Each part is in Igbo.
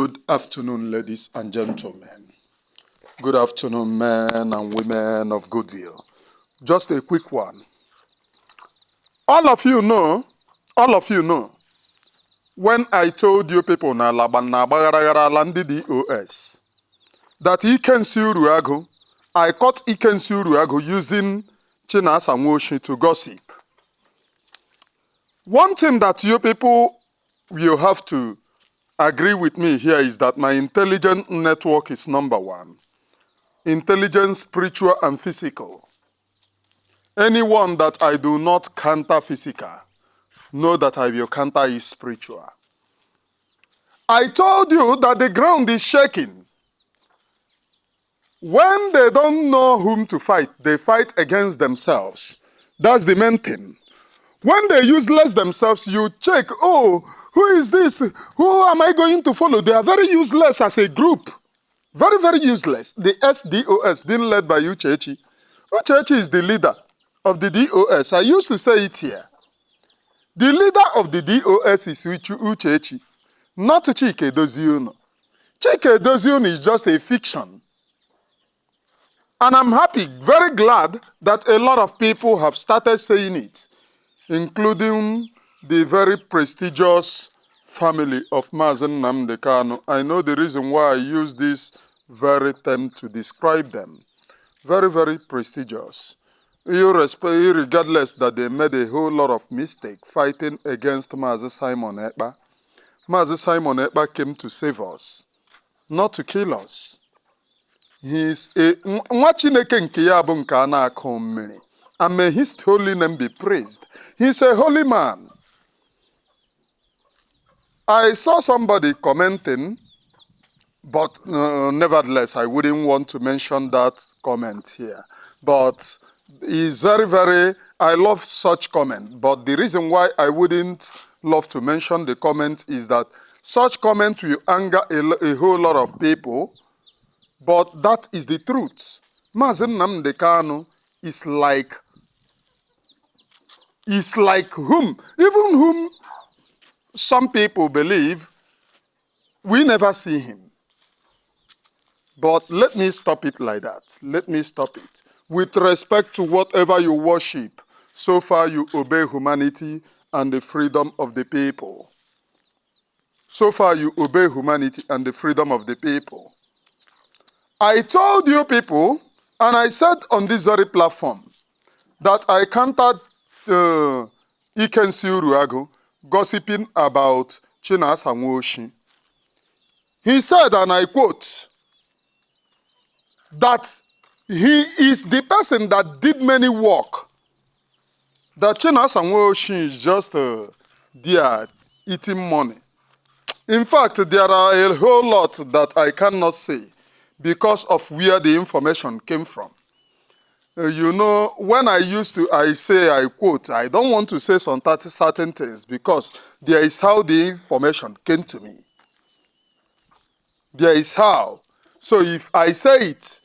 Good afternoon, ladies and gentlemen. Good afternoon, men and women of goodwill. Just a quick one. All of you know, all of you know, when I told you people na ala na agbagharaghara ala ndị DOS, that Ikensi Uruagu, I caught Ikensi Uruagu using Chinasa Nwoshi to gossip. One thing that you people will have to agree with me here is that my intelligent network is number one. Intelligence, spiritual, and physical. Anyone that I do not counter physical, know that I will counter is spiritual. I told you that the ground is shaking. When they don't know whom to fight, they fight against themselves. That's the main thing. When they useless themselves, you check, "Oh, who is this? Who am I going to follow?" They are very useless as a group. Very, very useless. The SDOS being led by Uchechi. Uchechi is the leader of the DOS. I used to say it here. The leader of the DOS is Uchechi, not Chike Doziono. Chike Doziono is just a fiction. And I'm happy, very glad that a lot of people have started saying it, including the very prestigious family of Mazi Nnamdi Kanu. I know the reason why I use this very term to describe them. Very, very prestigious. Irregardless that they made a whole lot of mistake fighting against Mazi Simon Ekpa. Mazi Simon Ekpa came to save us, not to kill us. He is a nwa Chineke nke ya bụ nke a na-akụ mmiri. And may his holy name be praised. He's a holy man. I saw somebody commenting, but nevertheless, I wouldn't want to mention that comment here. But it's very, very, I love such comment. But the reason why I wouldn't love to mention the comment is that such comment will anger a whole lot of people. But that is the truth. Mazi Nnamdi Kanu is like whom, even whom some people believe, we never see him. But let me stop it like that. Let me stop it. With respect to whatever you worship, so far you obey humanity and the freedom of the people. So far you obey humanity and the freedom of the people. I told you people, and I said on this very platform, that I countered Ikensi Uruagu gossiping about Chinasa Nwoshi. He said, and I quote, that he is the person that did many work. That Chinasa Nwoshi is just there eating money. In fact, there are a whole lot that I cannot say because of where the information came from. When I used to, I say, I quote, I don't want to say some certain things because there is how the information came to me. There is how. So if I say it,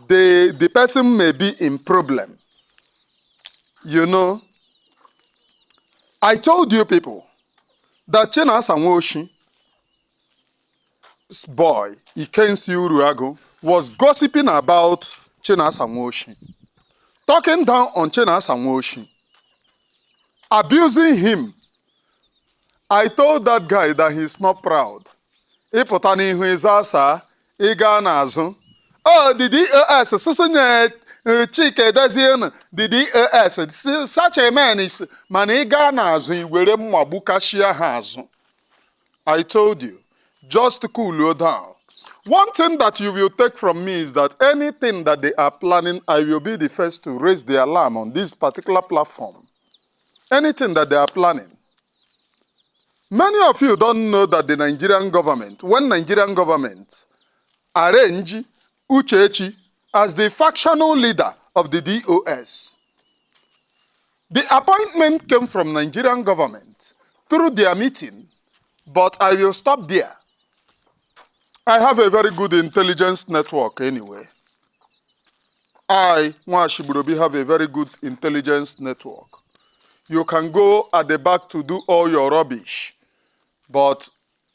the person may be in problem. I told you people that Chinasa Nwoshi boy, Ikensi Uruagu, was gossiping about Chinasa Nwoshi, talking down on Chinasa Nwoshi, abusing him. I told that guy that he's not proud. Ịpụta n'ihu ịza asa, ị gaa n'azụ. Oh, the DOS, sịsị nye Chike Edozienu, the DOS, such a man is, mana ị gaa n'azụ i were mma gbukashia ha azụ. I told you, just cool you down. One thing that you will take from me is that anything that they are planning, I will be the first to raise the alarm on this particular platform. Anything that they are planning. Many of you don't know that the Nigerian government, when Nigerian government arrange Uchechi as the factional leader of the DOS, the appointment came from Nigerian government through their meeting, but I will stop there. I have a very good intelligence network anyway. I, Nwashigburobi, have a very good intelligence network. You can go at the back to do all your rubbish, but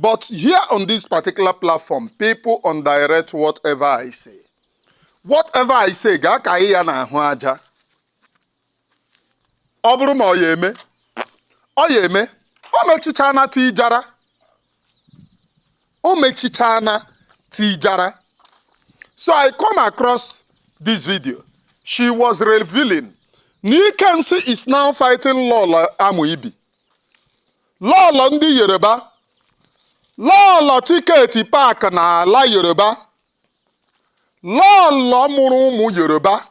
But here on this particular platform, people on direct whatever I say. Whatever I say, gaa ka anyị ya na-ahụ aja. Ọ bụrụ ma ọ ya eme, ọ ya eme, o mechichana tijara. O mechichana tijara. So I come across this video. She was revealing Nikensi is now fighting Lolo Amuibi. Lolo ndị Yoruba. Lolo ticket park n'ala Yoruba. Lolo mụrụ ụmụ Yoruba.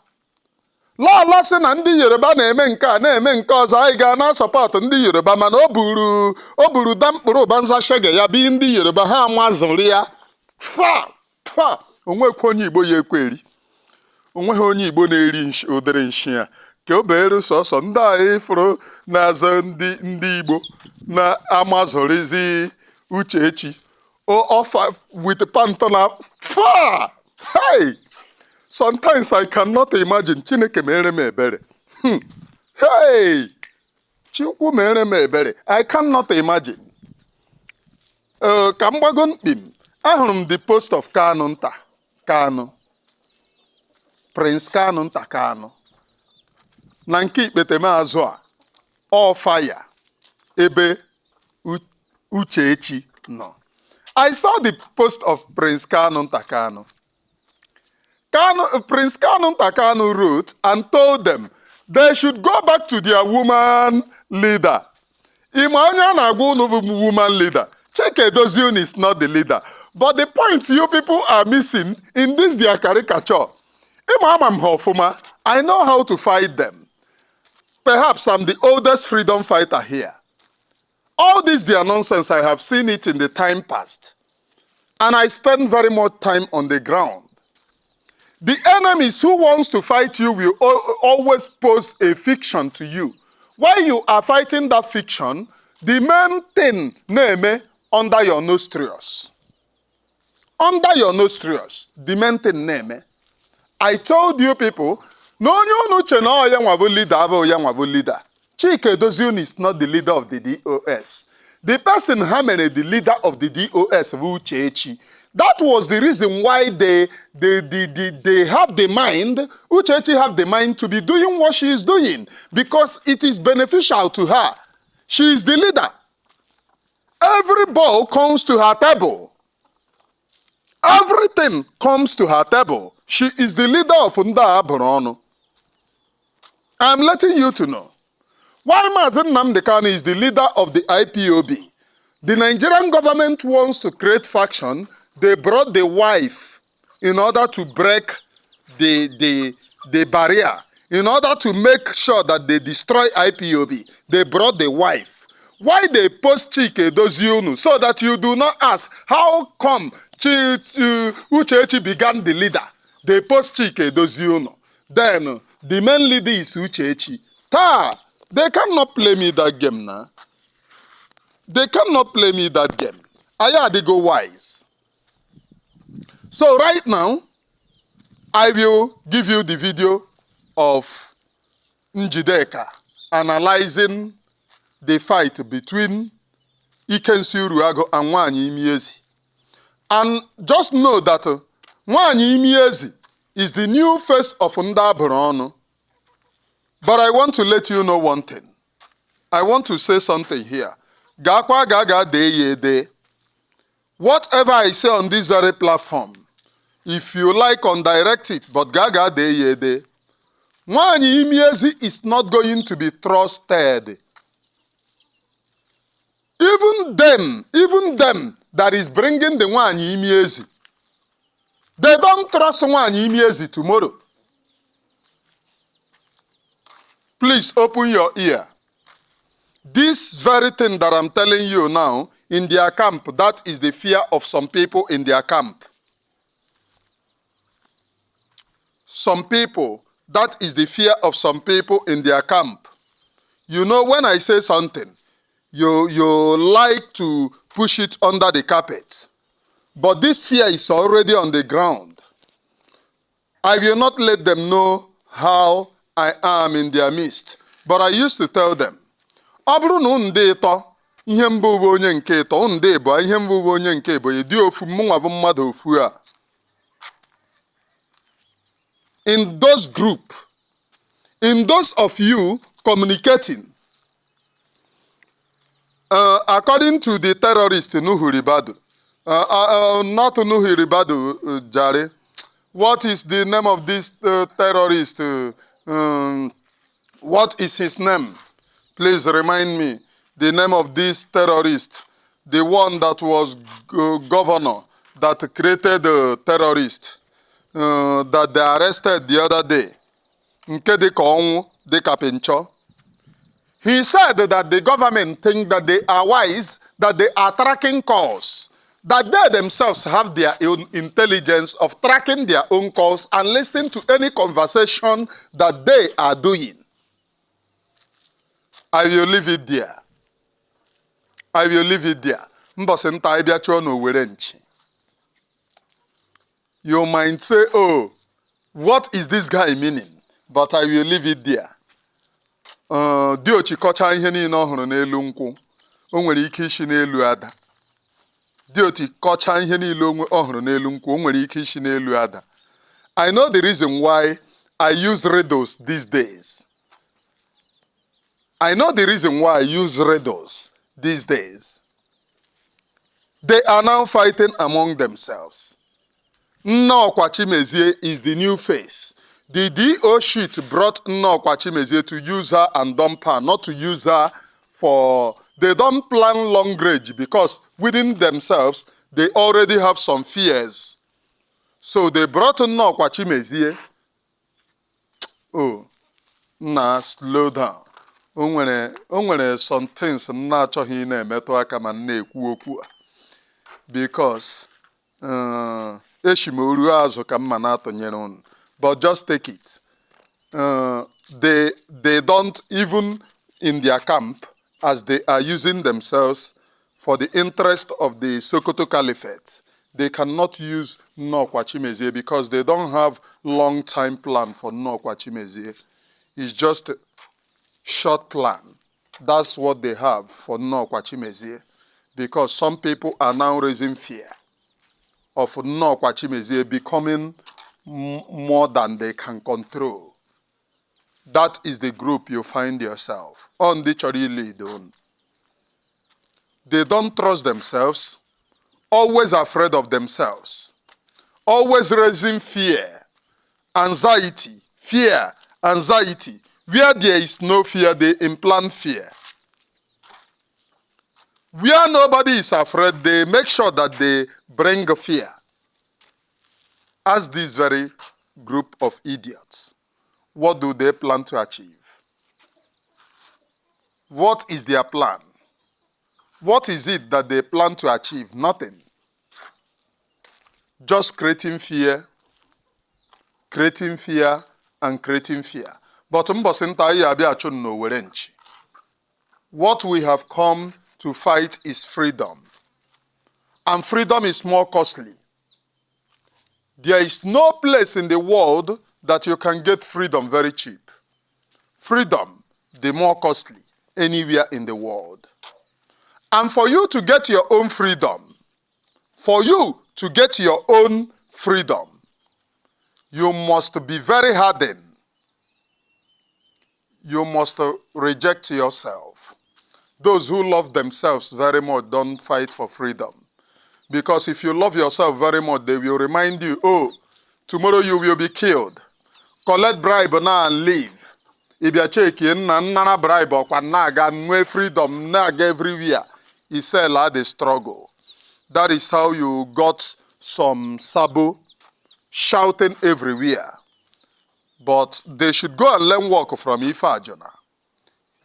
Lolo sị na ndị Yoruba na-eme nke a na-eme nke ọzọ, anyị ga na support ndị Yoruba, mana o buru da mkpụrụ ụbanza shege ya bi ndị Yoruba ha amazụrụ ya. Fa fa onwekwa onye Igbo ya ekwe eri. Onweghị onye Igbo na-eri ụdịrị nshi a ka o beere sọsọ ndị anyị fụrụ na-aza ndị Igbo na-amazụrịzi Uchechi ọfa with pant na fa. Hey, sometimes I cannot imagine. Chineke mere m ebere. Hey, Chukwu mere m ebere. I cannot imagine. Ka m gbago mkpi m, ahụrụ m the post of Kanu nta Kanu, Prince Kanu nta Kanu, na nke ikpetemazụ a ọ fire ebe Uchechi nọ. I saw the post of Prince Kanu nta Kanu. Kanu, Prince Kanu nta Kanu wrote and told them they should go back to their woman leader. Ịma onye a na-agwa unu bụ woman leader? Chike Edoziun is not the leader. But the point you people are missing in this their caricature. Ịma ama m ha ọfụma. I know how to fight them. Perhaps I'm the oldest freedom fighter here. All this their nonsense, I have seen it in the time past. And I spend very much time on the ground. The enemies who wants to fight you will always pose a fiction to you. While you are fighting that fiction, the main thing na-eme under your nostrils. Under your nostrils, the main thing na-eme. I told you people, na onye unu che na ọ ya nwa bụ leader abụghị ya nwa bụ leader. Chike Edoziun is not the leader of the DOS. The person ha mere the leader of the DOS bụ Uchechi. That was the reason why they have the mind, Uchechi have the mind to be doing what she is doing, because it is beneficial to her. She is the leader. Every ball comes to her table. Everything comes to her table. She is the leader of ndị a bụrụ ọnụ. I'm letting you to know. Why Mazi Nnamdi Kanu is the leader of the IPOB. The Nigerian government wants to create faction. They brought the wife in order to break the barrier, in order to make sure that they destroy IPOB. They brought the wife. Why they post Chike Edoziunu? So that you do not ask, how come Uchechi began the leader? They post Chike Edoziunu. Then the main leader is Uchechi. Ta, they cannot play me that game now. They cannot play me that game. I had to go wise. So right now, I will give you the video of Njideka analyzing the fight between Ikensi Uruago and Nwanyi Imiezi. And just know that Nwanyi Imiezi is the new face of ndị abụrụ ọnụ. But I want to let you know one thing. I want to say something here. Gaakwa gaa gaa dee ya ede. Whatever I say on this very platform, if you like, undirect it, but gaa gaa dee ya ede. Nwaanyị Imiezi is not going to be trusted. Even them that is bringing the Nwaanyị Imiezi, they don't trust Nwaanyị Imiezi tomorrow. Please open your ear. This very thing that I'm telling you now, in their camp, that is the fear of some people in their camp. Some people, that is the fear of some people in their camp. You know, when I say something, you like to push it under the carpet. But this fear is already on the ground. I will not let them know how I am in their midst. But I used to tell them, ọ bụrụ na unu dị ịtọ, Ihe mbụ bụ onye nke ịtọ, ndị ịbụa, ihe mbụ bụ onye nke ịbụ, ịdị ofu, mụnwa bụ mmadụ ofu a. In those group, in those of you communicating, according to the terrorist Nuhu Ribadu, not Nuhu Ribadu, Jare, what is the name of this terrorist? What is his name? Please remind me the name of this terrorist, the one that was governor that created the terrorist that they arrested the other day. Nke dị ka ọnwụ dị ka pinchọ. He said that the government think that they are wise, that they are tracking calls, that they themselves have their own intelligence of tracking their own calls and listening to any conversation that they are doing. I will leave it there. I will leave it there. Mbọsị nta anyị bịa chụọ n'Owere nchi. You might say, "Oh, what is this guy meaning?" But I will leave it there. Diochi kọchaa ihe niile ọ hụrụ n'elu nkwụ, o nwere ike isi n'elu ada. Diochi kọchaa ihe niile ọ hụrụ n'elu nkwụ, o nwere ike isi n'elu ada. I know the reason why I use riddles these days. I know the reason why I use riddles these days. They are now fighting among themselves. Nnọkwa Chimezie is the new face. The DO sheet brought Nnọkwa Chimezie to use her and dump her, not to use her for. They don't plan long range because within themselves, they already have some fears. So they brought Nnọkwa Chimezie. Oh, nna, slow down. O nwere some things m na-achọghị ị na-emetụ aka ma m na-ekwu okwu a because eshi m oru azụ ka mma na-atụnyere unu, but just take it. They don't even in their camp, as they are using themselves for the interest of the Sokoto Caliphate. They cannot use Nnọkwa Chimezie because they don't have long time plan for Nnọkwa Chimezie. It's just short plan. That's what they have for Nnọkwa Chimezie. Because some people are now raising fear of Nnọkwa Chimezie becoming more than they can control. That is the group you find yourself. On the chọrọ lead on. They don't trust themselves, always afraid of themselves, always raising fear, anxiety, fear, anxiety. Where there is no fear, they implant fear. Where nobody is afraid, they make sure that they bring fear. Ask this very group of idiots, what do they plan to achieve? What is their plan? What is it that they plan to achieve? Nothing. Just creating fear, and creating fear. But mbọsị nta anyị abịa achụ n'Owere nchi. What we have come to fight is freedom. And freedom is more costly. There is no place in the world that you can get freedom very cheap. Freedom, the more costly anywhere in the world. And for you to get your own freedom, for you to get your own freedom, you must be very hardened. You must reject yourself. Those who love themselves very much don't fight for freedom. Because if you love yourself very much, they will remind you, "Oh, tomorrow you will be killed. Collect bribe now and leave." Ị bịa cheki nna nnara bribe ọkwa na-aga nwee freedom na-aga everywhere. Isela the struggle. That is how you got some sabo shouting everywhere. But they should go and learn work from Ife Ajona.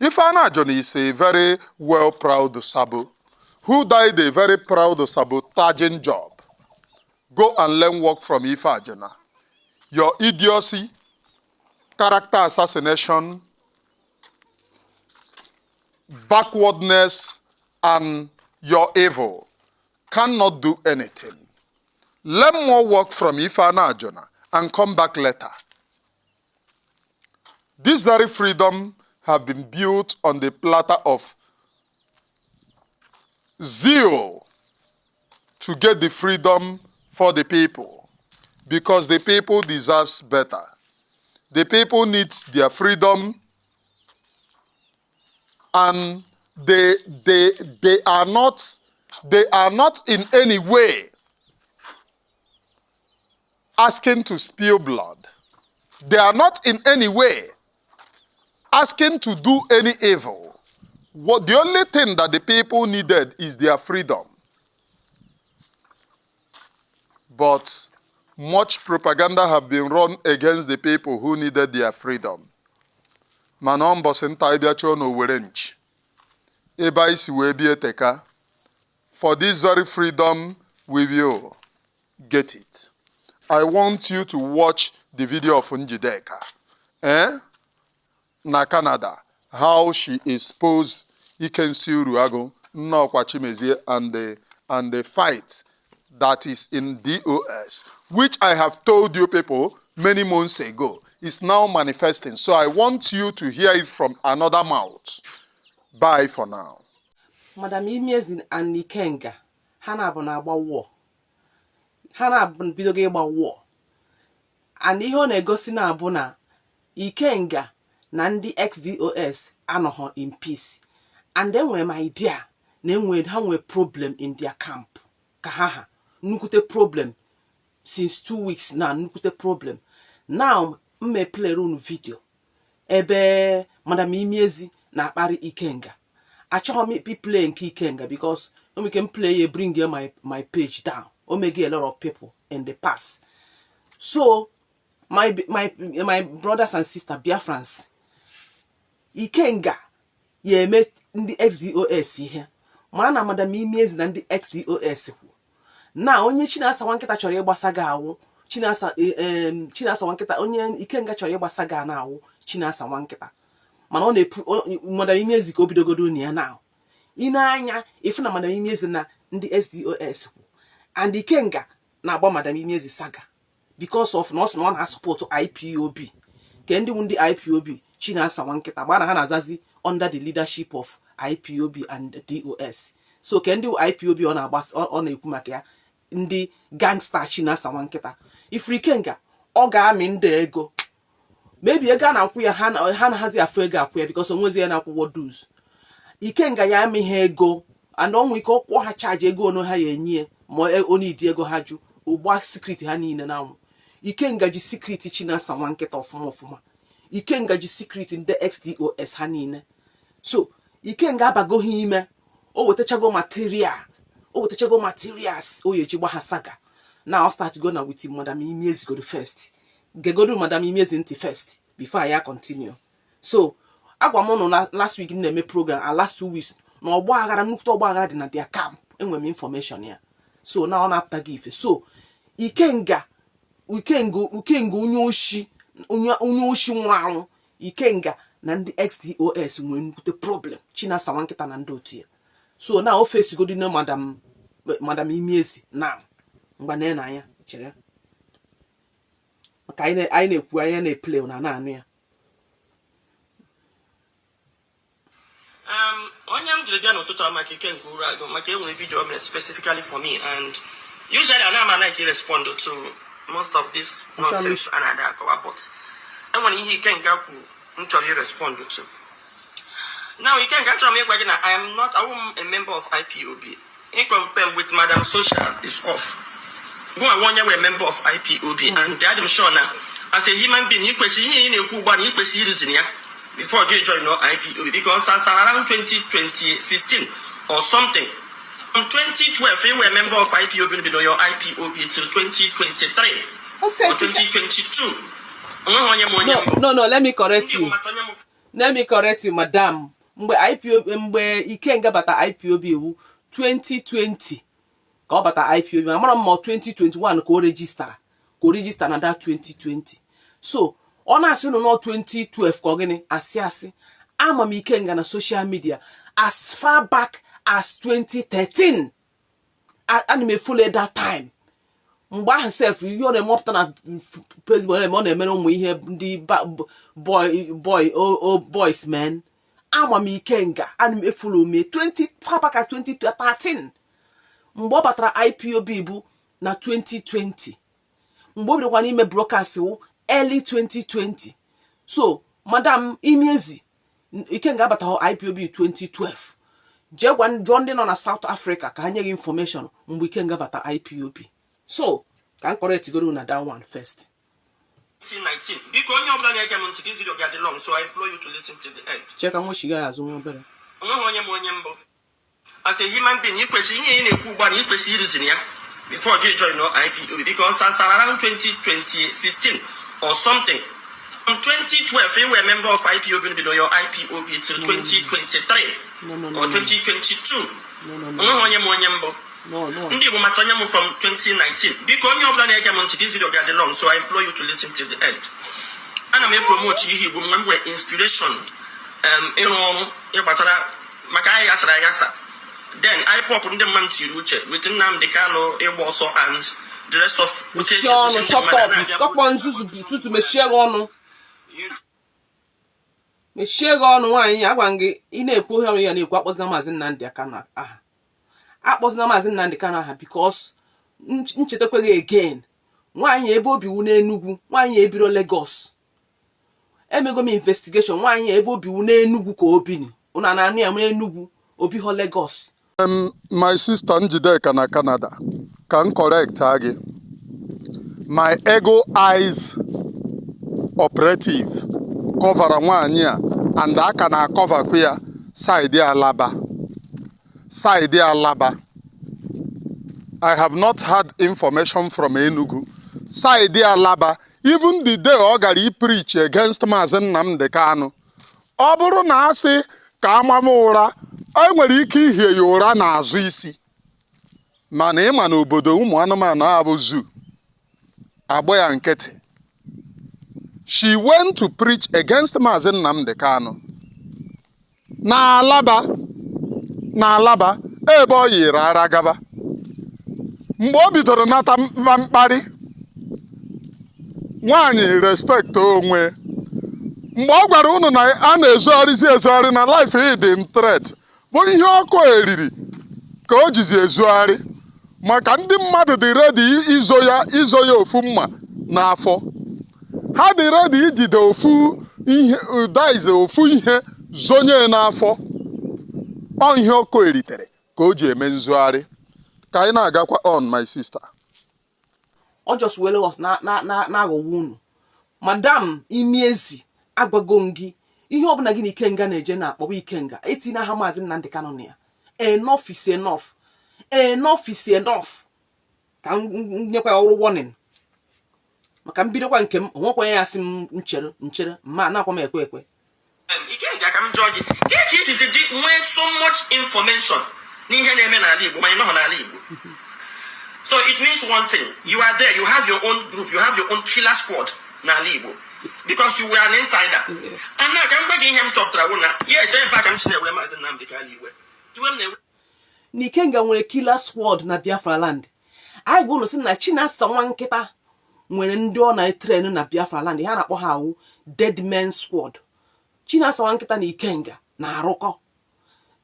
Ife Ajona is a very well proud sabo who died a very proud sabotaging job. Go and learn work from Ife Ajona. Your idiocy, character assassination, backwardness, and your evil cannot do anything. Learn more work from Ife Ajona and come back later. This very freedom have been built on the platter of Zeal to get the freedom for the people because the people deserves better. The people need their freedom and they are not in any way asking to spill blood. They are not in any way asking to do any evil. What the only thing that the people needed is their freedom. But much propaganda have been run against the people who needed their freedom. Mana ọ mbọsị nta ịbịa chọọ n'Owere nchi ebe anyị si wee bie teka. For this very freedom, we will get it. I want you to watch the video of Njideka, eh? Na Canada, how she exposed Ikensi Uruagu, Nnọkwa Chimezie, and the fight that is in DOS, which I have told you people many months ago, is now manifesting. So I want you to hear it from another mouth. Bye for now. Madam Imiezi and Ikenga, ha na-abụ na-agba war. Ha na-abụ bidogo ịgba war, and ihe ọ na-egosi na-abụ na Ikenga na ndị ex-DOS anọghọ in peace, and enwere m idea na enwe ha nwee problem in their camp, ka ha nnukwute problem since 2 weeks na nnukwute problem. Now m play unu video ebe Madam Imiezi na-akparị Ikenga. Achọghị m play nke Ikenga because o nwere ike m play ya, bring my page down. O mege a lot of people in the past. So my brothers and sisters, Biafrans, Ikenga ya eme ndị ex-DOS ihe mara na Madam Imiezi na ndị ex-DOS kwu na onye Chinasa nwa nkịta chọrọ ịgbasa gị awụ Chinasa, Chinasa nwa nkịta, onye Ikenga chọrọ ịgbasa gị na awụ Chinasa nwa nkịta. Mana ọ na-epu Madam Imiezi ka o bidogodo na ya na ị na-anya ịfụ na Madam Imiezi na ndị ex-DOS kwu, and Ikenga na-agba Madam Imiezi saga because of na ọ sị na ọ na-asupport IPOB, ke ndị wu ndị IPOB Chinasa nwa nkịta gbara ha na-azazi under the leadership of IPOB and DOS. So ke ndị IPOB ọ na-agba ọ na-ekwu maka ya, ndị gangster Chinasa nwa nkịta. Ifuru Ikenga, ọ ga-amị ndị ego, maybe ego a na-akwụ ya, ha na-ahazi afụ ego akwụ ya because onwezi ya na-akwụkwọ dues. Ikenga ya amị ha ego, and ọnwụ ike ọkwụọ ha charge ego ono ha ya enye ma onye idi ego ha jụ ụgba secret ha niile na-anwụ. Ikenga ji secret Chinasa nwa nkịta ọfụma ọfụma. Ikenga ji secret ndị ex-DOS ha niile. So Ikenga abago ha ime, o wetachago material, o wetachago materials o ya eji gba ha saga. Now start go na with Madam Imiezi go first. Gegodu Madam Imiezi ntị first before ya continue. So agwa m ụnụ na last week m na-eme program and last 2 weeks na ọgba aghara, nnukwute ọgba aghara dị na their camp. Enwere m information ya. So na ọ na-apụta gị ife. So Ikenga, Ikenga, Ikenga, onye oshi, onye oshi nwụrụ anwụ. Ikenga na ndị ex-DOS nwere nnukwute problem, Chinasa nwa nkịta na ndị otu ya. So na ofe esigodi na Madam Imiezi na mgba na anya chere maka anyị na-ekwu, anyị na-eplay na na-anụ ya. Onye m jiri bịa n'ụtụtụ a maka Ikenga Uruagụ, maka enwere video o mere specifically for me, and usually ana m like respond to most of this nonsense a na-ada akọwa, but enwere ihe Ikenga kwuru m chọrọ irespond to. Now, Ikenga, achọrọ m ịgwa gị na I am not, awụ m a member of IPOB. In compare with Madam Social is off. Go and onye were member of IPOB, and adị m sure na as a human being, ị kwesịrị ihe ị na-ekwu ugbu a na ị kwesịrị iruzin ya before you join no IPOB, because as around 2016 or something, from 2012 you were a member of IPOB, bido your IPOB till 2023 Ọ sị or 2022. Onweghị onye ma onye No. mbụ. No, let me correct Ndị you. bụ mata onye mụ. Let me correct you, madam. Mgbe IPOB, mgbe Ikenga bata IPOB ewu 2020 ka ọ bata IPOB. Amara m ma ọ 2021 ka o registara, ka o register na that 2020. So ọ na-asị unu nọ 2012 ka ọ gịnị asị asị. Ama m Ikenga na social media as far back as 2013. Ana m efollow that time. Mgbe ahụ sef, ihe ọ na-emepụta na Facebook, ọ na-emere ụmụ ihe ndị boy boy o boys men. Ama m Ikenga, ana m efollow me 20 far back as 2013. Mgbe ọ batara IPOB bụ na 2020. Mgbe o bidokwa n'ime broadcast wụ early 2020. So Madam Imiezi, Ikenga abataghị IPOB 2012. Jee gwa, jụọ ndị nọ na South Africa ka ha nye gị information mgbe Ikenga bata IPOB. So ka m correctigoro na that one first. 2019. Biko, onye ọbụla na-ege m ntị, this video ga-adị long, so I implore you to listen to the end. Chee ka nwechiga ya azụ nwa obere. Onweghị onye ma onye mbụ. As a human being, ị kwesịrị ihe ị na-ekwu ugbu a na ị kwesịrị ireason ya before gị join no IPOB, because as around 2016 or something, from 2012 you were a member of IPOB, bido your IPOB till 2023 No, or no. 2022. No. Onweghị onye ma onye mbụ. No. Ndị Igbo mata onye m from 2019. Biko, onye ọbụla na-ege m ntị, this video ga-adị long, so I implore you to listen till the end. Ana m epromote ihe Igbo mgbe m nwere inspiration ịrụ ọrụ ịgbasara maka anyị ghasara aghasa. Then IPOB, ndị mmadụ tiri uche with Nnamdi Kanu ịgba ọsọ and the rest of Mechie ọnụ, shut up. Kọkpọ nzuzu tutu, mechie gị ọnụ, mechie gị ọnụ. Nwaanyị, agwa m gị, ị na-ekwu ohe ọrụ ya na-ekwu, akpọzina Maazị Nnamdi Kanu aha, akpọzina Maazị Nnamdi Kanu aha, because nchetakwa gị again. Nwaanyị, ebe obi wu n'Enugwu. Nwaanyị ebiro Lagos. Emego m investigation. Nwaanyị, ebe obi wu n'Enugwu ka o bini. Ụna na-anụ ya n'Enugwu, obi ho Lagos. My sister Njideka na Canada, ka m correct gị. My ego eyes operative covera nwaanyị a and aka na-acoverkwa ya side Alaba, side Alaba. I have not had information from Enugu. Side Alaba, even the day ọ gara preach against Maazị Nnamdi Kanu, ọ bụrụ na asị ka ama m ụra, e nwere ike ihie ya ụra n'azụ isi, mana ịma na obodo ụmụ anụmanụ a bụ zoo, agba ya nkịtị. She went to preach against Maazị Nnamdi Kanu na Alaba, na Alaba ebe ọ yiri ara gaba. Mgbe o bidoro nata mkparị, nwaanyị, respect onwe. Mgbe ọ gwara unu na a na-ezogharịzi ezogharị na life dị in threat, bụ ihe ọkụ eriri ka o jizi ezogharị, maka ndị mmadụ dị ready izo ya, izo ya ofu mma n'afọ. Ha dị ready ijide ofu ihe daize, ofu ihe zonye n'afọ. Ọ ihe ọkụ eritere ka o ji eme nzogharị. Ka anyị na-agakwa on, my sister. Ọ just were us na na na na-aghọwo unu. Madam Imiezi, agwago m gị, ihe ọbụla gị na Ikenga na-eje na-akpọwa Ikenga, etinye aha Maazị Nnamdi Kanu na ya. Enough is enough, enough is enough. Ka m nyekwa ya ọrụ warning, maka mbidokwa nke m, onwekwa ya asị m nchere nchere ma nakwa m ekwe ekwe. Ikenga, ka m jụọ gị, ka eji ejizi dị nwee so much information n'ihe na-eme n'ala Igbo ma ị nọghọ n'ala Igbo? So it means one thing: you are there, you have your own group, you have your own killer squad n'ala Igbo, because you were an insider. And now ka m gwa gị ihe m chọpụtara bụ na yes, ebe a ka m si na-ewe Maazị Nnamdi Kanu iwe, iwe m na-ewe. Na Ikenga nwere killer squad na Biafra land. Anyị gwa unu sị na Chinasa nwa nkịta nwere ndị ọ na-etrain na Biafra land, ha na-akpọ ha awụ dead men squad. Chinasa nwa nkịta na Ikenga na-arụkọ.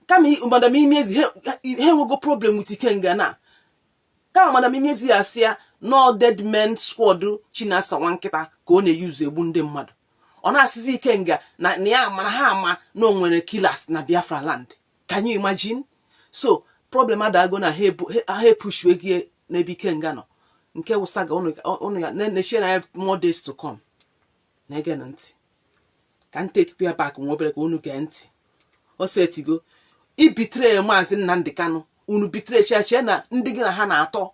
Kama Madam Imiezi, ha enwego problem with Ikenga na kama Madam Imiezi ya asị ya no, dead men squad Chinasa nwa nkịta ka ọ na-eyuzu egbu ndị mmadụ. Ọ na-asịzi Ikenga na ya mara ha ama na o nwere killers na Biafra land. Can you imagine? So problem adago na ha epushu ego n'ebe Ikenga nọ. Nke wụsaga ụnụ ya na-eche na ya more days to come. Na-ege na ntị ka m take ya back nwa obere ka unu gee ntị. O setigo ibetray Maazị Nnamdi Kanu. Unu betray chee chee na ndị gị na ha na-atọ.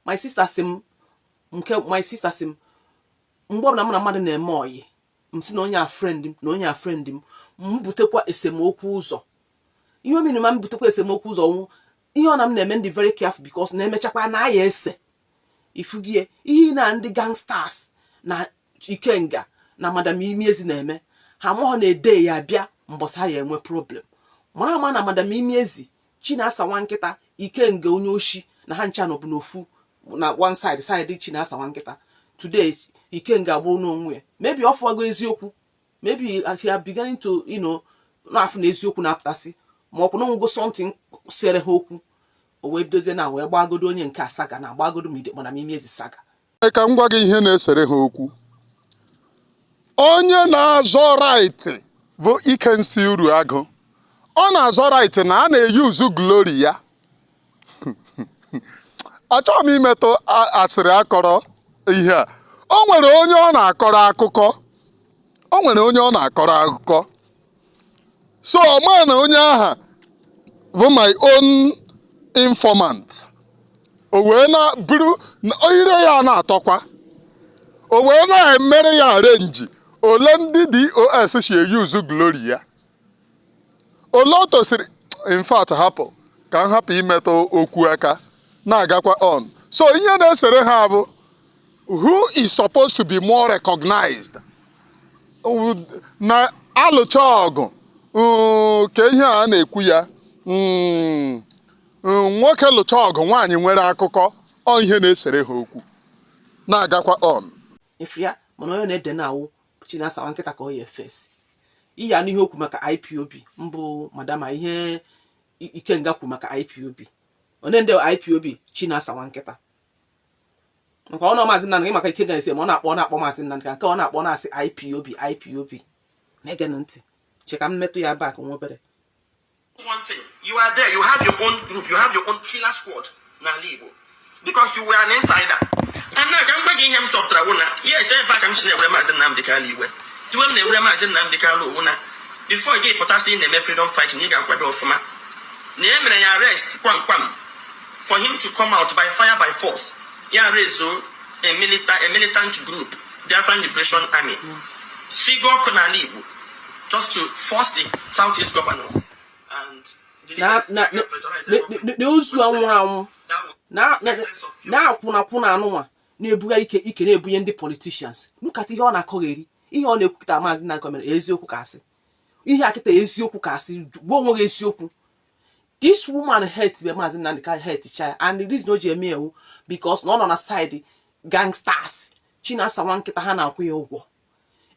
My sister si m nke, my sister si m, mgbe ọbụla mụ na mmadụ na-eme ọyị, m sị na onye a friend m, na onye a friend m, m butekwa esemokwu ụzọ. Ihe omenu ma m butekwa esemokwu ụzọ nwụ ihe ọ na m na-eme, ndị very careful, because na-emechakwa na aya ese ifugie ihe na ndị gangsters na Ikenga na Madam Imiezi na-eme. Ha amaghọ na ede ya bịa mbọsị ha ya enwe problem. Mara ama na Madam Imiezi, Chinasa nwa nkịta, Ikenga onye oshi na ha ncha nọbụ n'ofu na one side, side Chinasa nwa nkịta. Today Ikenga agbụrụ n'onwe ya. Maybe ọ fụwago eziokwu, maybe he are beginning to Na-afụ na eziokwu na-apụtasị, ma ọ bụ na onwego something sere ha okwu, o wee dozie na wee gbagodo onye nke saga na agbagodo ma ide mana Imiezi saga. Ka m gwa gị ihe na-esere ha okwu. Onye na-azọ right bụ Ikensi Uruagụ. Ọ na-azọ right na a na-eyuzu glory ya. Achọghị m imetụ asịrị akọrọ ihe a. O nwere onye ọ na-akọrọ akụkọ, o nwere onye ọ na-akọrọ akụkọ, so ọ ma na onye aha bụ my own informant. O wee na buru ire ya na-atọkwa, o wee na-emere ya arrange ole ndị DOS si eyuzu glory ya, ole o tosiri. In fact, hapụ ka m hapụ imetụ okwu aka na-agakwa on. So ihe na-esere ha bụ who is supposed to be more recognized na alụcha ọgụ ka ihe a na-ekwu ya, nwoke lụcha ọgụ, nwaanyị nwere akụkọ. Ọ ihe na-esere ha okwu na-agakwa on. Efu ya, mana onye na-ede na-awụ Chinasa nwa nkịta ka ọ ya efesi iya n'ihe okwu maka IPOB mbụ. Madama, ihe Ikenga kwu maka IPOB, onye ndị IPOB, Chinasa nwa nkịta, maka ọ nọ Maazị Nnamdị, maka Ikenga na-esi ma ọ na-akpọ Maazị Nnamdị ka nke ọ na-akpọ na-asị IPOB, IPOB. Na-ege ntị, che ka m metụ ya back nwa obere. One thing, you are there, you have your own group, you have your own killer squad n'ala Igbo because you were an insider. And now ka m gwa gị ihe m chọpụtara wụ na yes, ebe a ka m si na-ewere Maazị Nnamdị Kanụ iwe. Iwe m na-ewere Maazị Nnamdị Kanụ owu na before gị pụtasị ị na-eme freedom fighting, ị ga-akwado ọfụma na e mere ya arrest kwam kwam for him to come out by fire by force. Ya raise a militant group, Biafran Liberation Army, sigo ọkụ n'ala Igbo just to force the Southeast governors and the na na na ozu anwụrụ anwụ na-akwụnakwụna anụnwa na-ebugharị ike ike na-ebunye ndị politicians. Look at ihe ọ na-akọgheri, ihe ọ na-ekwukịta. Maazị Nnamdi mere eziokwu ka asị, ihe akịta eziokwu ka asị. Gwa onwe gị eziokwu. This woman hate be Maazị Nnamdi Kanu, hate cha, and the reason o ji eme ewu because na ọ nọ na side gangsters Chinasa nwa nkịta. Ha na-akwụ ya ụgwọ,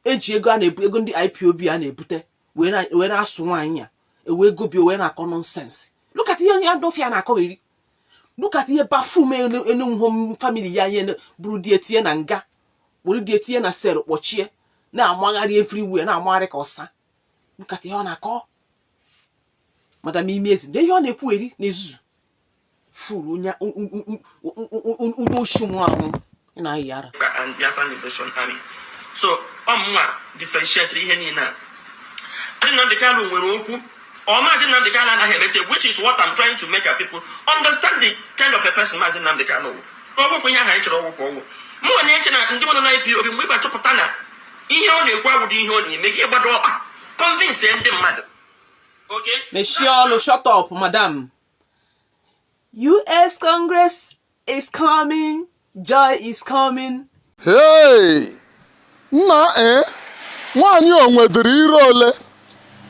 eji ego a na-ebu, ego ndị IPOB a na-ebute wee na-asụ nwaanyị a ewee gobie wee na-akọ nonsense. Look at ihe onye adọfịa na-akọgheri. Look at ihe bafum enunho family ya ihe bụrụ di etinye na nga, were di etinye na cell, kpọchie, na-amagharị everywhere, na-amagharị ka ọsa. Look at ihe ọ na-akọ. Madam Imiezi na ihe ọ na-ekwugheri na-ezuzu furu onye onye oshi nwụrụ anwụ ị na-ayị ara. And Biafran Liberation Army. So ọmụnwa differentiate ihe niile a. Maazị Nnamdi Kanu nwere okwu ọ Maazị Nnamdi Kanu anaghị emete, which is what I'm trying to make our people understand, the kind of a person Maazị Nnamdi Kanu wụ. Ọgwụkwụ ihe ahụ anyị chọrọ, ọgwụ ka ọgwụ. Mụ na-eche na ndị nọ na IPOB, mgbe ị ga-achọpụta na ihe ọ na-ekwu awụdị ihe ọ na-eme, gị gbado ọkpa convince ndị mmadụ. Okay? Mechie ọnụ, shut up, madam. US Congress is coming, joy is coming. Hey! Nna ee, nwaanyị o nwedịrị ire ole?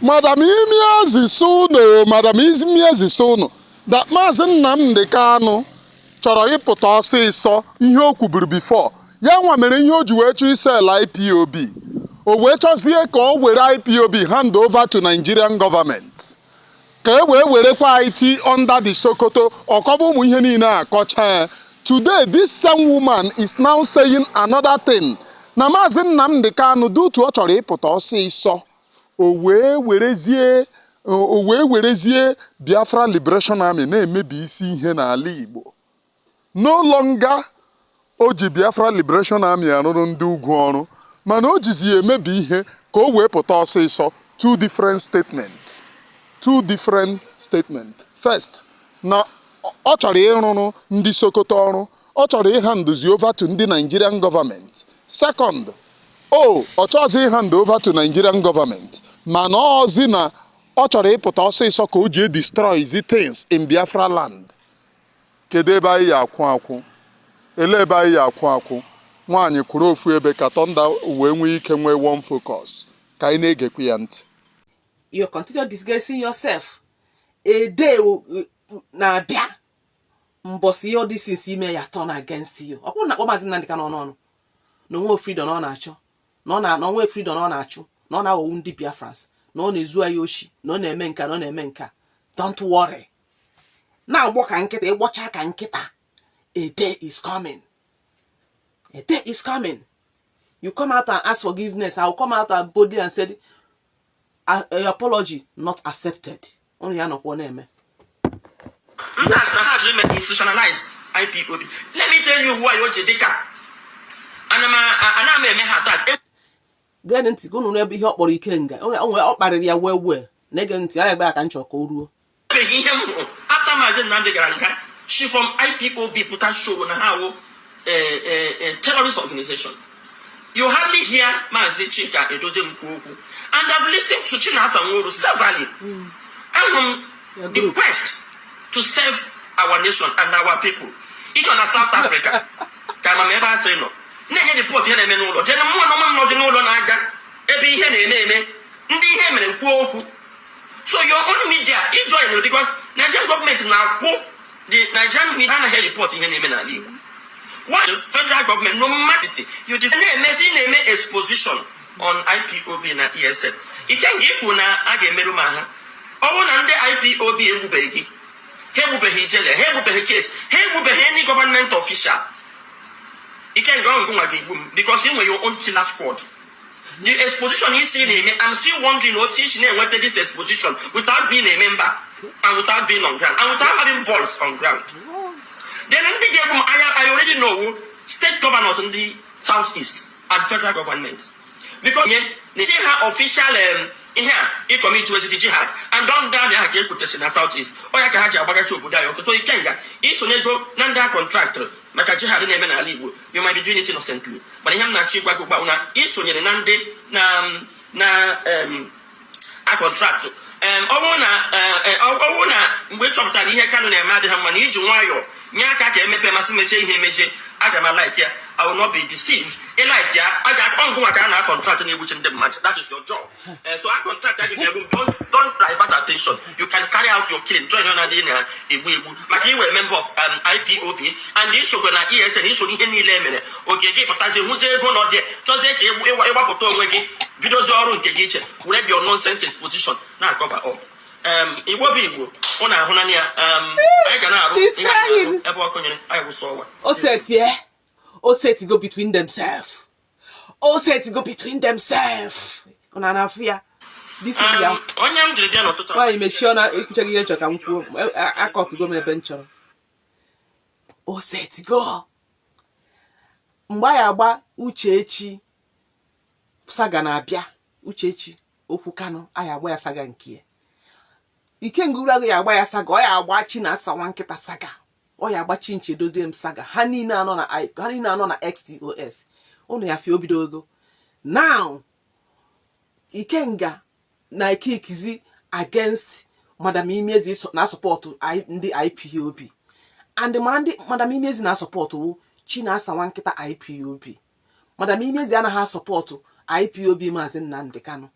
Madam Imiezi si unu, Madam Imiezi si unu that Maazị Nnamdi Kanu chọrọ ịpụta ọsịsọ. Ihe o kwuburu before ya nwa mere ihe o ji wee chọọ isell IPOB, o wee chọzie ka o were IPOB hand over to Nigerian government ka e wee werekwa IT under the Sokoto ọkọba ụmụ ihe niile akọcha ya. Today this same woman is now saying another thing, na Maazị Nnamdi Kanu dutu ọ chọrọ ịpụta ọsịsọ, o wee werezie Biafra Liberation Army na-emebi isi ihe n'ala Igbo. No longer o ji Biafra Liberation Army arụrụ ndị ugwu ọrụ, mana o jizi ya emebi ihe ka o wee pụta ọsịsọ. Two different statements, two different statements. First, na ọ chọrọ ịrụrụ ndị Sokoto ọrụ, ọ chọrọ ịhanduzi over to ndị Nigerian government. Second, o ọ chọghịzị ịhand over to Nigerian government, mana ọzi na ọ chọrọ ịpụta ọsịsọ ka o ji destroy the things in Biafra land. Kedu ebe anyị ya akwụ akwụ? Ele ebe anyị ya akwụ akwụ? Nwaanyị kwuru ofu ebe ka thunder wee nwee ike nwee one focus ka anyị na-egekwu ya ntị. You continue disgracing yourself. A day na-abịa mbọsị ihe all things ime ya turn against you. Ọ bụrụ na akpọ Maazị Nnamdi Kanu ọnụ ọnụ na onwe freedom ọ na-achọ, na ọ na onwe freedom ọ na-achụ, na ọ na-aghọgbu ndị Biafrans, Na ọ na-ezu anyị oshi, na ọ na-eme nka, na ọ na-eme nka. Don't worry, na-agbọ ka nkịta, ịgbọcha ka nkịta. A day is coming, a day is coming, you come out and ask forgiveness. I will come out and boldly and say, "Apology not accepted." Ụnụ ya nọkwa na-eme. Ndị asị na ha chọrọ ime institutionalize IPOB. Let me tell you why o ji dịka ana m eme ha attack. Gee ntị ka unu nụ ebe ihe ọ kpọrọ Ikenga. O nwere ọ kparịrị ya wee wee na-ege ntị ya ebe a ka m chọrọ ka o ruo. Ebeghị ihe m hụrụ after Maazị Nnamdi gara nga shi from IPOB pụta show na ha wụ terrorist organization. You hardly hear Maazị Chika Edoziem kwu okwu, and I've listened to Chinasa Nworu severally. Ahụrụ m Your the group. quest to save our nation and our people. Ịnọ na South Africa ka ama m ebe a sịrị nọ na-enye report ihe na-eme n'ụlọ jere mmụọ na ọma m nọzi n'ụlọ na-aga ebe ihe na-eme eme, ndị ihe mere kwuo okwu. So your own media i join, because Nigerian government na-akwụ the Nigerian media anaghị report ihe na-eme n'ala Igbo. Why the federal government, no matter you na-emezi, na-eme exposition on IPOB na ESN? Ikenga, ikwu na a ga-emerụ ma ha ọ bụrụ na ndị IPOB egbubeghị gị, ha egbubeghị Ijele, ha egbubeghị case, ha egbubeghị any government official. Ikenga, ọ ngụnwa ga-egbu m because ị nwere your own killer squad. The exposition isi na-eme, I'm still wondering otu isi na-enweta this exposition without being a member and without being on ground and without having voice on ground. Then ndị ga-egbu m, I already know state governors ndị South East and federal government, because nye na-esi ha official ihe a ị commit weziti jihad and don ndị army ahụ ka ekwutesi na South East, ọ ya ka ha ji agbagachi obodo anyị ọkụ. So Ikenga, isonyego na ndị a contract maka jihad na-eme n'ala Igbo. You might be doing it innocently, mana ihe m na-achọ ịgwa gị ugbu na isonyere na ndị na a contract, ọ bụrụ na mgbe ị chọpụtara ihe Kanu na-eme adịghị mma na iji nwayọọ nye aka ka emepe masị mechie ihe emechie, aga m like ya. I will not be deceived. Ị like ya, a ga ọngụ maka a na contract na-egbuchi ndị mmadụ. That is your job. So a contract a ga-egbu. Don't divert attention. You can carry out your killing, join na ndị na-egbu egbu maka iwe member of IPOB and isokwe na ESN, iso ihe niile e mere oke gị pụtazie hụzie ego nọ dị chọzie ka ịgbapụta onwe gị, bidozie ọrụ nke gị iche, were your nonsense exposition na cover up. Igbo bụ Igbo, ọ na-ahụ naanị ya. Anyị ga na-arụ She's ihe anyị na-arụ crying. ebe ọkụ nyere anyị wụsọ ọwa. O set ye, o set go between themselves, o set go between themselves. Una na-afụ ya, this is ya. Onye m jiri bịa n'ụtụtụ a- Nwaanyị, mechie ọnụ, ekwuchaghị ihe nchọ ka m kwuo. Akọtụgo m ebe m chọrọ. O setigo mgbe anyị agba Uchechi saga na-abịa. Uchechi Okwu Kanu, anyị agba ya saga nke ya. Ikenga Uru ya agba ya saga, ọ ya agba Chinasa nwa nkịta saga, ọ ya agba Chinchi Edozie m saga. Ha niile anọ na ha niile anọ na XDOS. Ụnụ ya fie obido ego now. Ikenga na ekikizi against Madam Imiezi na support ndị IPOB, and mara ndị Madam Imiezi na support wụ Chinasa nwa nkịta IPOB. Madam Imiezi anaghị a support IPOB Maazị Nnamdi Kanu.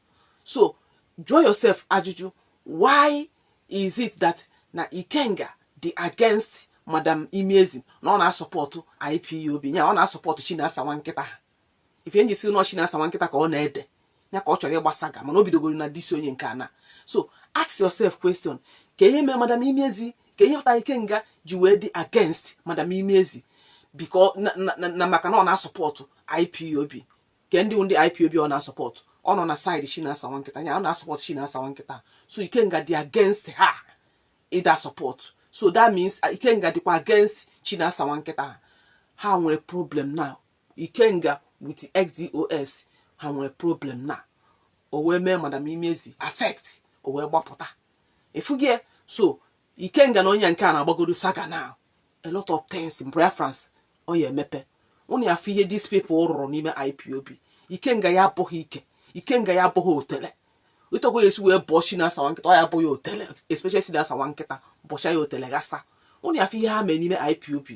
So jụọ yourself ajụjụ, why is it that na Ikenga dị against Madam Imiezi na ọ na-a support IPOB ya, ọ na-a support Chinasa nwa nkịta ha? Ife nji si na Chinasa nwa nkịta ka ọ na-ede ya ka ọ chọrọ ịgba saga, mana o bidogoro na disi onye nke ana. So ask yourself question, ka ihe mee Madam Imiezi, ka ihe pụtara Ikenga ji wee dị against Madam Imiezi, biko na maka na ọ na-a support IPOB. Ke ndị IPOB ọ na-a support? Ọ nọ na side Chinasa nwa nkịta ya, ọ na-a support Chinasa nwa nkịta. So Ikenga dị against ha ịda support, so that means Ikenga dịkwa against Chinasa nwa nkịta. Ha nwere problem now. Ikenga with XDOS, ha nwere problem na o wee mee Madam Imiezi affect, o wee gbapụta efugie. So Ikenga na onye nke a na-agbagodo saga now. A lot of things in reference ọ ya emepe ụnụ ya afụ ihe these people rụrụ n'ime IPOB. Ikenga ya abụghị ike, Ikenga ya abụghị otele ịtọkwa ya esi wee bụọ Chinasa nwa nkịta, ọ ya abụghị otele, especially Chinasa nwa nkịta bọcha ya otele ghasa. Ụnụ ya afụ ihe ha mere n'ime IPOB,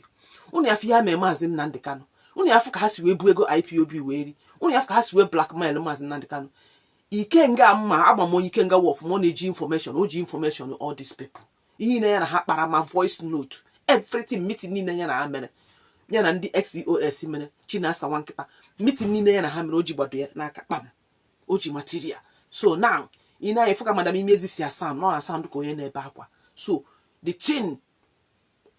ụnụ ya afụ ihe ha mere Maazị Nnamdị Kanụ, ụnụ ya afụ ka ha si wee bu ego IPOB wee ri, ụnụ ya afụ ka ha si wee blackmail Maazị Nnamdị Kanụ. Ikenga mma agba m onye Ikenga wọf ma ọ na-eji information, o ji information all these people, ihe niile ya na ha kpara, ma voice note, everything, meeting niile ya na ha mere, ya na ndị XDOS mere, Chinasa nwa nkịta, meeting niile ya na ha mere, o ji gbado ya n'aka kpam, o ji material. So now Ị na-efu ka Madam Imiezi si asound na ọ na-asound ka onye na-ebe akwa. So the thing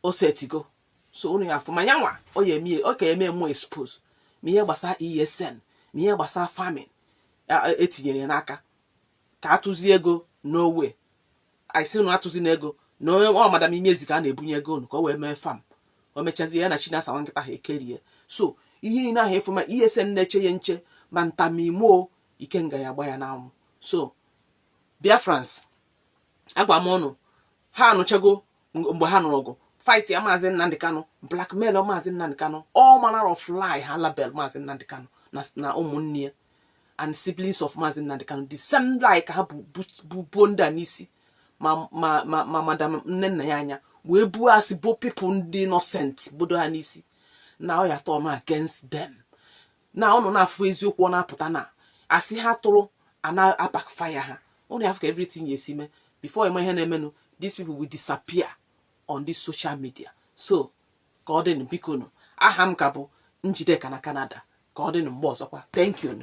o setigo, so unu ya afụ ma ya nwa ọ ya eme, ọ ka eme mụ expose ma ihe gbasara ESN, ma ihe gbasara farming etinyere ya n'aka ka atụzi ego n'owe. Anyị sị na atụzi na ego na onye ọ Madam Imiezi ka a na-ebunye ego unu ka o wee mee farm. O mechazie, ya na Chinasa nwa nkịta ha ekerie. So ihe niile ahụ efu ma ESN na-eche ya nche ma ntamimo Ikenga ya agba ya n'anwụ. So Biafrans, agwa m ụnụ, ha anụchago mgbe ha nụrụ ọgụ fight ya Maazị Nnamdị Kanụ, blackmail Maazị Nnamdị Kanụ, all manner of lie ha label Maazị Nnamdị Kanụ na ụmụnne ya and siblings of Maazị Nnamdị Kanụ. The same lie ka ha bụ buo ndị a n'isi, ma Madam nne nna ya anya wee buo asị bo people ndị innocent bodo ha n'isi na ọ ya turn against them. Na ụnụ na-afụ eziokwu ọ na-apụta na asị ha tụrụ ana backfire ha. Ụnụ ya afụ ka everything ya esi mee. Before ịma ihe na-emenụ, these people will disappear on this social media. So ka ọ dịnụ, biko nụ. Aha m ka bụ Njideka na Canada. Ka ọ dịnụ mgbe ọzọkwa. Thank you.